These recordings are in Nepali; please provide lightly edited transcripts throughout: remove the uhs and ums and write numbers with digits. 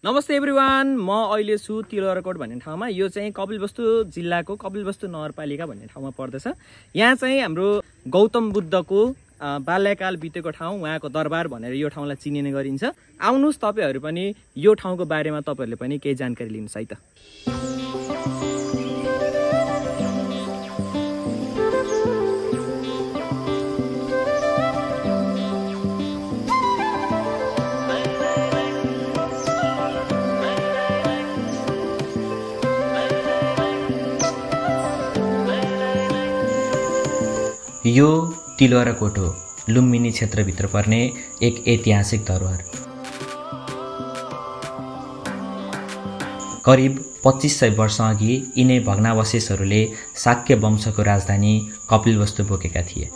नमस्ते एभ्रिवान, म अहिले छु तिलौराकोट भन्ने ठाउँमा। यो चाहिँ कपिलवस्तु जिल्लाको कपिलवस्तु नगरपालिका भन्ने ठाउँमा पर्दछ। यहाँ चाहिँ हाम्रो गौतम बुद्धको बाल्यकाल बितेको ठाउँ, उहाँको दरबार भनेर यो ठाउँलाई चिनिने गरिन्छ। आउनुहोस् तपाईहरु पनि यो ठाउँको बारेमा तपाईहरुले पनि केही जानकारी लिनुहोस् है त। यो तिलौराकोट हो, लुम्बिनी क्षेत्रभित्र पर्ने एक ऐतिहासिक धरोहर। करिब 2500 वर्ष अघि यिनै भग्नावशेषहरूले शाक्य वंशको राजधानी कपिलवस्तु बोकेका थिए।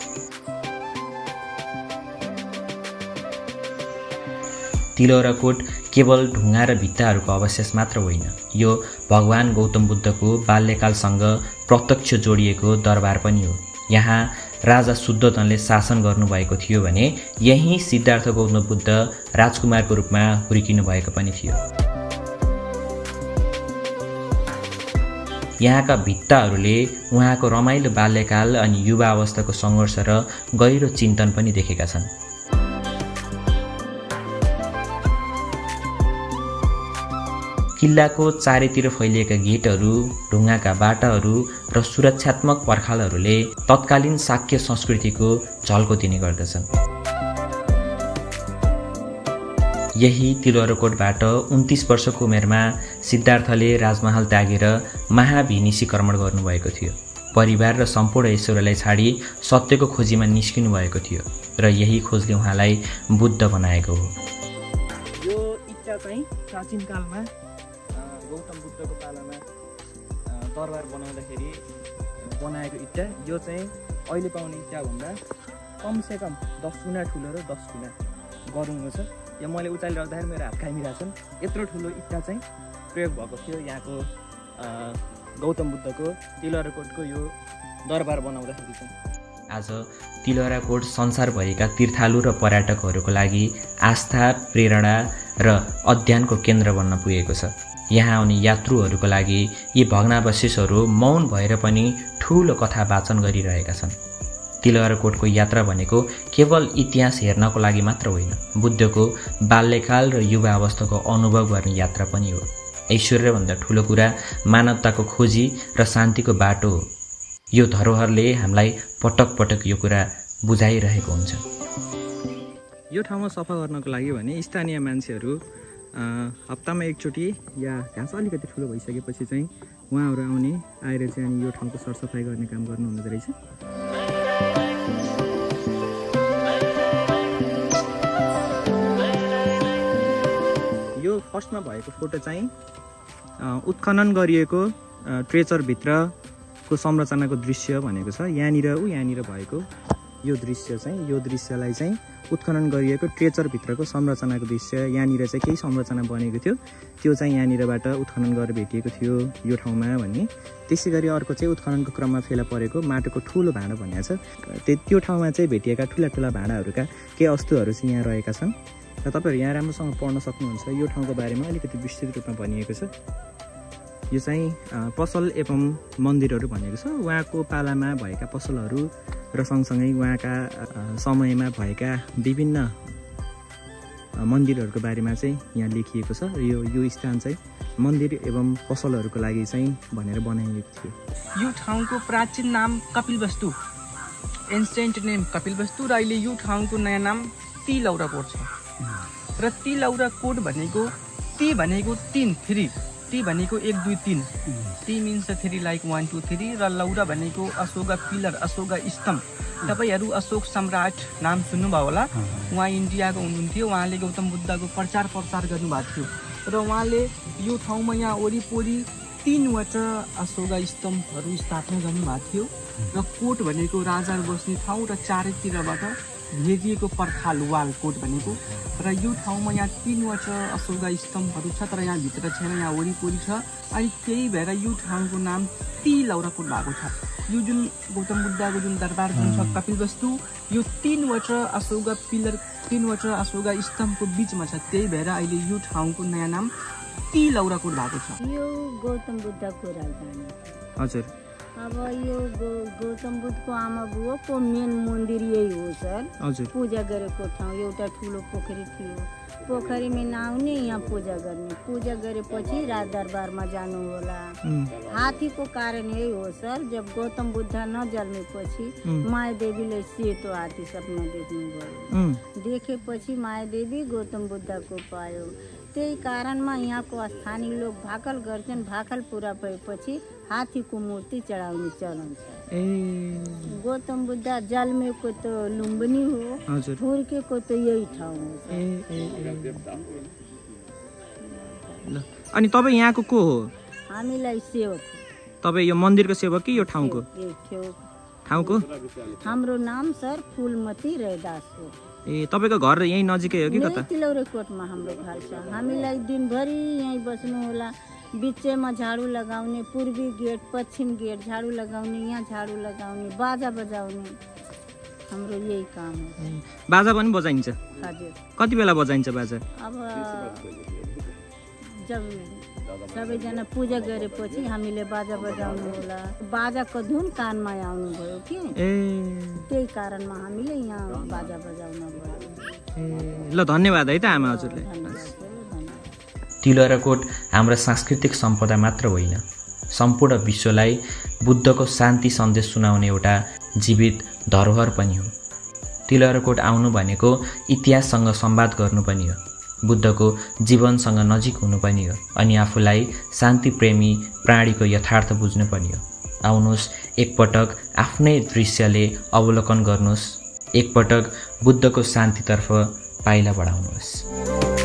तिलौराकोट केवल ढुङ्गा र भित्ताहरूको अवशेष मात्र होइन, यो भगवान गौतम बुद्धको बाल्यकालसँग प्रत्यक्ष जोडिएको दरबार पनि हो। यहाँ राजा शुद्धोधनले शासन गर्नुभएको थियो भने यही सिद्धार्थ गौतम बुद्ध राजकुमारको रूपमा हुर्किनु भएको पनि थियो। यहाँका भित्ताहरूले उहाँको रमाइलो बाल्यकाल अनि युवा अवस्थाको सङ्घर्ष र गहिरो चिन्तन पनि देखेका छन्। किल्लाको चारैतिर फैलिएका गेटहरू, ढुङ्गाका बाटाहरू र सुरक्षात्मक पर्खालहरूले तत्कालीन शाक्य संस्कृतिको झल्को दिने गर्दछन्। यही तिलौराकोटबाट 29 वर्षको उमेरमा सिद्धार्थले राजमहल त्यागेर महाभिनिशीकरण गर्नुभएको थियो। परिवार र सम्पूर्ण ईश्वरलाई छाडी सत्यको खोजीमा निस्किनु भएको थियो र यही खोजले उहाँलाई बुद्ध बनाएको हो। यो इट्टा चाहिँ प्राचीन कालमा गौतम बुद्धको पालामा दरबार बनाउँदाखेरि बनाएको इट्टा। यो चाहिँ अहिले पाउने इट्टा भन्दा कमसेकम 10 गुणा ठुलो र 10 गुणा गरुङको छ। यो मैले उचाली राख्दाखेरि मेरो हात कामिरहेको छन्। यत्रो ठुलो इट्टा चाहिँ प्रयोग भएको थियो यहाँको गौतम बुद्धको तिलौराकोटको यो दरबार बनाउँदाखेरि चाहिँ। आज तिलौराकोट संसारभरिका तीर्थालु र पर्यटकहरूको लागि आस्था, प्रेरणा र अध्ययनको केन्द्र बन्न पुगेको छ। यहाँ आउने यात्रुहरूको लागि यी भग्नावशेषहरू मौन भएर पनि ठूलो कथा वाचन गरिरहेका छन्। तिलौराकोटको यात्रा भनेको केवल इतिहास हेर्नको लागि मात्र होइन, बुद्धको बाल्यकाल र युवा अवस्थाको अनुभव गर्ने यात्रा पनि हो। ऐश्वर्यभन्दा ठूलो कुरा मानवताको खोजी र शान्तिको बाटो हो। यो धरोहरले हामीलाई पटक पटक यो कुरा बुझाइरहेको हुन्छ। यो ठाउँमा सफा गर्नको लागि भने स्थानीय मान्छेहरू हप्तामा एकचोटि या घाँस अलिकति ठुलो भइसकेपछि चाहिँ उहाँहरू आएर चाहिँ अनि यो ठाउँको सरसफाइ गर्ने काम गर्नुहुँदो रहेछ। यो फर्स्टमा भएको फोटो चाहिँ उत्खनन गरिएको ट्रेचरभित्रको संरचनाको दृश्य भनेको छ। यहाँनिर भएको यो दृश्य चाहिँ, यो दृश्यलाई चाहिँ उत्खनन गरिएको ट्रेचरभित्रको संरचनाको दृश्य। यहाँनिर चाहिँ केही संरचना बनेको थियो, त्यो चाहिँ यहाँनिरबाट उत्खनन गरेर भेटिएको थियो यो ठाउँमा भन्ने। त्यसै गरी अर्को चाहिँ उत्खननको क्रममा फेला परेको माटोको ठुलो भाँडो भनेको छ। त्यो ठाउँमा चाहिँ भेटिएका ठुला ठुला भाँडाहरूका केही वस्तुहरू चाहिँ यहाँ रहेका छन् र तपाईँहरू यहाँ राम्रोसँग पढ्न सक्नुहुन्छ। यो ठाउँको बारेमा अलिकति विस्तृत रूपमा भनिएको छ। यो चाहिँ पसल एवं मन्दिरहरू भनेको छ। उहाँको पालामा भएका पसलहरू र सँगसँगै उहाँका समयमा भएका विभिन्न मन्दिरहरूको बारेमा चाहिँ यहाँ लेखिएको छ। र यो स्थान चाहिँ मन्दिर एवं पसलहरूको लागि चाहिँ भनेर बनाइएको थियो। यो ठाउँको प्राचीन नाम कपिलवस्तु, एन्सेन्ट नेम कपिलवस्तु, र अहिले यो ठाउँको नयाँ नाम तिलौराकोट छ। र तिलौराकोट भनेको ती भनेको 3 ती भनेको 1 2 3, ती मिन्स 3 लाइक 1 2 3, र लौरा भनेको अशोका पिलर, अशोका स्तम्भ। तपाईहरु अशोक सम्राट नाम सुन्नुभयो होला। उहाँ इन्डियाको हुनुहुन्थ्यो। उहाँले गौतम बुद्धको प्रचार गर्नुभएको थियो र उहाँले यो ठाउँमा यहाँ वरिपरि 3वटा अशोका स्तम्भहरू स्थापना गर्नुभएको थियो। र कोट भनेको राजाहरू बस्ने ठाउँ र चारैतिरबाट भेजिएको पर्खाल वाल कोट भनेको। र यो ठाउँमा यहाँ 3वटा अशोका स्तम्भहरू छ, तर यहाँ भित्र छैन, यहाँ वरिपरि छ। अनि त्यही भएर यो ठाउँको नाम ती लौरा कोट भएको छ। यो जुन गौतम बुद्धको जुन दरबार जुन छ कपिलवस्तु, यो 3वटा अशोका पिलर, 3वटा अशोका स्तम्भको बिचमा छ। त्यही भएर अहिले यो ठाउँको नयाँ नाम ती लौरा कोट भएको छ। यो गौतम बुद्धको राजधानी हजुर। अब यो गौतम बुद्धको आमा बुवाको मेन मन्दिर यही हो सर। हजुर। पूजा गरेको ठाउँ एउटा ठुलो पोखरी थियो, पोखरीमा नआउने यहाँ पूजा गर्ने, पूजा गरेपछि राज दरबारमा जानु होला। हात्तीको कारण यही हो सर, जब गौतम बुद्ध नजन्मेपछि माया देवीले सेतो हात्ती सपना देख्नुभयो, देखेपछि माया देवी गौतम बुद्धको पायो। त्यही कारणमा यहाँको स्थानीय लोग भाकल गर्छन्, भाकल पुरा भएपछि हात्तीको मूर्ति चढाउने चलन छ। गौतम बुद्ध जन्मेको त लुम्बिनी हो, हुर्केको त यही ठाउँ हो। अनि तपाईँ यहाँको को हो? हामीलाई सेवक। तपाईँ यो मन्दिरको सेवक कि यो ठाउँको? ठाउँको? हाम्रो नाम सर फुलमती रैदास हो। तपाईको घर यही नजिकै हो कि कता? तिलौरे कोटमा हाम्रो घर छ। हामीलाई दिनभरि यही बस्नु होला, बिचमा झाडु लगाउने, पूर्वी गेट पश्चिम गेट झाडु लगाउने, यहाँ झाडु लगाउने, बाजा बजाउने, हाम्रो यही काम हो। बाजा पनि बजाइन्छ? हजुर। कति बेला बजाइन्छ बाजा? अब जब सबैजना पूजा गरेपछि हामीले बाजा बजाउनु होला, बाजाको धुन कानमा आउनु भयो कि त्यही कारणमा हामीले यहाँ बाजा बजाउन भयो। ल धन्यवाद है त आमा हजुरले। तिलौराकोट हाम्रो सांस्कृतिक सम्पदा मात्र होइन, सम्पूर्ण विश्वलाई बुद्धको शान्ति सन्देश सुनाउने एउटा जीवित धरोहर पनि हो। तिलौराकोट आउनु भनेको इतिहाससँग संवाद गर्नु पनि हो, बुद्धको जीवनसँग नजिक हुनु पनि हो, अनि आफूलाई शान्तिप्रेमी प्राणीको यथार्थ बुझ्नु पनि हो। आउनुहोस्, एकपटक आफ्नै दृश्यले अवलोकन गर्नुहोस्, एकपटक बुद्धको शान्तितर्फ पाइला बढाउनुहोस्।